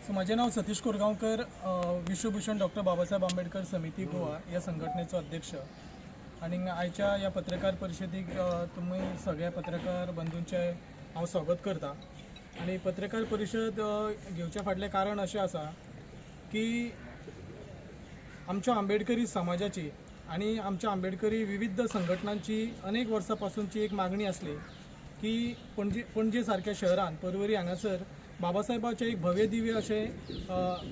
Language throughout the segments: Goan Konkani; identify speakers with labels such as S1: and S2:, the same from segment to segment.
S1: सो म्हजें नांव सतीश कोरगांवकर, विश्वभूषण डॉक्टर बाबासाहेब आंबेडकर समिती गोवा ह्या संघटनेचो अध्यक्ष. आनी आयच्या ह्या पत्रकार परिशदेक तुमी सगळ्या पत्रकार बंधूंचें हांव स्वागत करता. आनी पत्रकार परिशद घेवच्या फाटलें कारण अशें आसा की आमच्या आंबेडकरी समाजाची आनी आमच्या आंबेडकरी विविध संघटनांची अनेक वर्सां पासूनची एक मागणी आसली की पणजे पणजे सारक्या शहरान, परवरी हांगासर बाबासाहेबाचें एक भव्य दिव्य अशें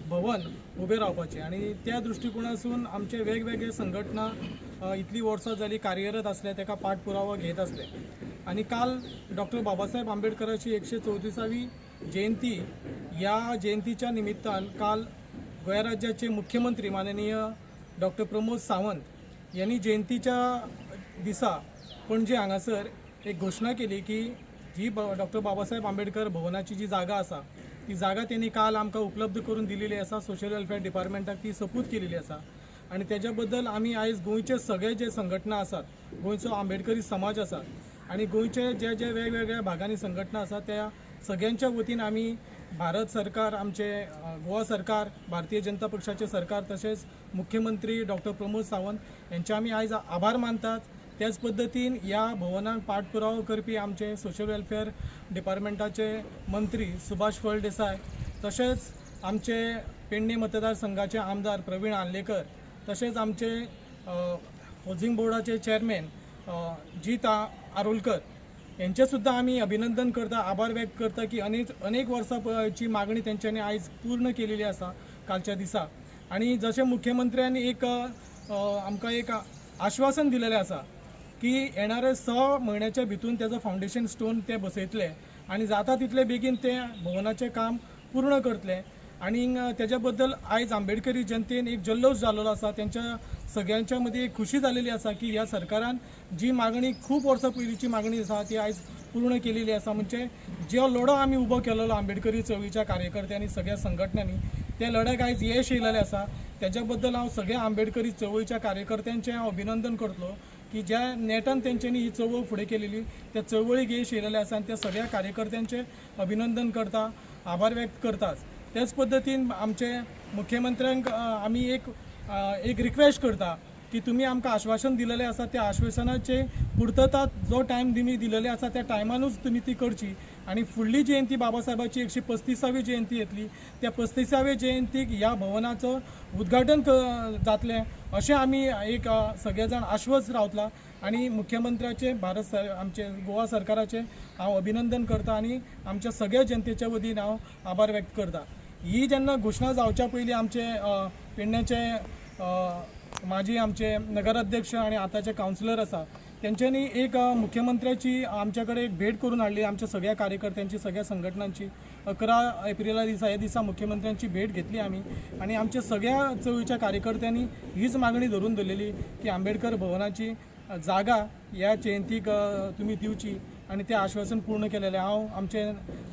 S1: भवन उबें रावपाचें. आनी त्या दृश्टिकोणासून आमचे वेगवेगळे संघटना इतलीं वर्सां जालीं कार्यरत आसले, ताका पाठपुरावो घेत आसले. आनी काल डॉक्टर बाबासाहेब आंबेडकराची 134वी जयंती, ह्या जयंतीच्या निमित्तान काल गोंय राज्याचे मुख्यमंत्री माननीय डॉक्टर प्रमोद सावंत यांनी जयंतीच्या दिसा पणजे हांगासर एक घोशणा केली की जी डॉक्टर बाबासाहेब आंबेडकर भवनाची जी जागा आसा, ती जागा त्यांनी काल आमकां उपलब्ध करून दिलेली आसा. सोशल वेलफेअर डिपार्टमेंटाक ती सपूत केलेली आसा. आनी तेज्या बद्दल आमी आयज गोंयचे सगळे जे संघटना आसात, गोंयचो आंबेडकरी समाज आसा आनी गोंयचे जे जे वेगवेगळ्या भागांनी संघटना आसा, त्या सगळ्यांच्या वतीन आमी भारत सरकार, आमचे गोवा सरकार, भारतीय जनता पक्षाचे सरकार, तशेंच मुख्यमंत्री डॉक्टर प्रमोद सावंत यांचे आमी आयज आभार मानतात. त्याच पद्दतीन ह्या भवनाक पाठपुरावो करपी आमचे सोशल वेलफेअर डिपार्टमेंटाचे मंत्री सुभाष फळदेसाय, तशेंच आमचे पेडणे मतदारसंघाचे आमदार प्रवीण आर्लेकर, तशेंच आमचे हावजींग बोर्डाचे चेअरमॅन जीत आरोलकर यांचे सुद्दां आमी अभिनंदन करता, आभार व्यक्त करता की अनेक अनेक वर्सां ची मागणी तेंच्यांनी आयज पूर्ण केलेली आसा कालच्या दिसा. आनी जशें मुख्यमंत्र्यांनी एक आमकां एक आश्वासन दिलेलें आसा की येणारे 6 म्हयन्याच्या भितून तेजो फावंडेशन स्टोन ते बसयतले आनी जाता तितले बेगीन ते भवनाचें काम पूर्ण करतले. आनी तेज्या बद्दल आयज आंबेडकरी जनतेन एक जल्लोश जाल्लो आसा. तेंच्या सगळ्यांच्या मदीं एक खुशी जालेली आसा की ह्या सरकारान जी मागणी, खूब वर्सां पयलींची मागणी आसा, ती आयज पूर्ण केलेली आसा. म्हणजे जो लढो आमी उबो केलेलो आंबेडकरी चळवळीच्या कार्यकर्त्यांनी, सगळ्या संघटनांनी, त्या लढ्याक आयज येश येयलेलें आसा. तेज्या बद्दल हांव सगळ्या आंबेडकरी चळवळीच्या कार्यकर्त्यांचें हांव अभिनंदन करतलो की ज्या नेटान तेंच्यांनी ही चळवळ फुडें केलेली, त्या चळवळीक येश येयलेलें आसा. आनी त्या सगळ्या कार्यकर्त्यांचें अभिनंदन करता, आभार व्यक्त करताच. त्याच पद्दतीन आमचे मुख्यमंत्र्यांक आमी एक रिक्वेस्ट करता की तुमी आमकां आश्वासन दिलेलें आसा, त्या आश्वासनाचे पुर्तता जो टायम तुमी दिलेले आसा, त्या टायमानूच तुमी ती करची. आनी फुडली जयंती, बाबासाहेबाची 135वी जयंती येतली, त्या 35व्या जयंतीक ह्या भवनाचो उद्घाटन जातलें अशें आमी एक सगळे जाण आश्वस्त रावतला. आनी मुख्यमंत्र्याचे, भारत सर आमचे गोवा सरकाराचे हांव अभिनंदन करता आनी आमच्या सगळ्या जनतेच्या वतीन हांव आभार व्यक्त करता. ही जेन्ना घोशणा जावच्या पयलीं आमचे पेडण्याचे माजी आमचे नगराध्यक्ष आणि आताचे कावन्सिलर आसा, तेंच्यांनी एक मुख्यमंत्र्याची आमच्या कडेन एक भेट करून हाडली, आमच्या सगळ्या कार्यकर्त्यांची, सगळ्या संघटनांची. 11 एप्रिला दिसा, ह्या दिसा मुख्यमंत्र्यांची भेट घेतली आमी आनी आमच्या सगळ्या चळवळीच्या कार्यकर्त्यांनी हीच मागणी धरून धरलेली की आंबेडकर भवनाची जागा ह्या जयंतीक तुमी दिवची. आनी तें आश्वासन पूर्ण केलेलें. हांव आमचे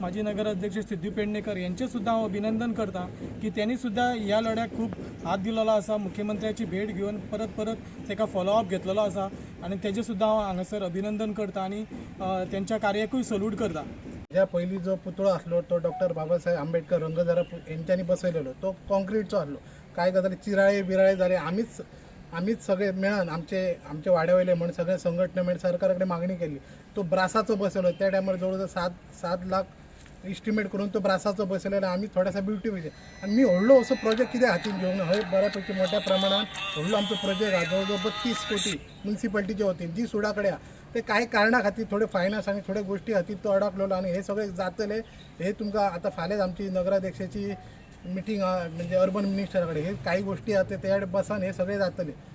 S1: माजी नगराध्यक्ष सिद्धू पेडणेकर यांचें सुद्दां हांव अभिनंदन करता की त्यांनी सुद्दां ह्या लढ्याक खूब हात दिलेलो आसा. मुख्यमंत्र्याची भेट घेवन परत परत ताका फॉलोअप घेतलेलो आसा आनी तेजें सुद्दां हांव हांगासर अभिनंदन करता आनी तेंच्या कार्याकूय सल्यूट करता.
S2: ज्या पयलीं जो पुतळो आसलो, तो डॉक्टर बाबासाहेब आंबेडकर रंगझरा हेंच्यांनी बसयलेलो, तो कॉन्क्रीटचो आसलो. कांय गजाली चिराळे बिराळे जाले. आमीच आमीच सगळे मेळून, आमचे आमचे वाड्या वयले म्हण, सगळे संघटना मेळून सरकारा कडेन मागणी केली. तो ब्रासाचो बसयलो. त्या टायमार जवळ जवळ 7-7 लाख इस्टिमेट करून तो ब्रासाचो बसयलेलो. आमी थोडासा ब्युटिफिकेशन आनी मी व्हडलो असो प्रोजेक्ट कित्याक हातीन घेवंक ना. हय बऱ्यापैकी मोठ्या प्रमाणात व्हडलो आमचो प्रोजेक्ट आहा, जवळ जवळ 32 कोटी मुन्सिपाल्टीच्या वतीन जी सुडा कडेन आहा. ते कांय कारणा खातीर, थोडे फायनान्स आनी थोड्या गोश्टी खातीर तो अडकलेलो. आनी हे सगळे जातले हे तुमकां आतां फाल्यांच आमची नगराध्यक्षाची मिटींग आहा, म्हणजे अर्बन मिनिस्टरा कडेन हे काही गोष्टी आहा, ते त्या बसान हे सगळे जातले.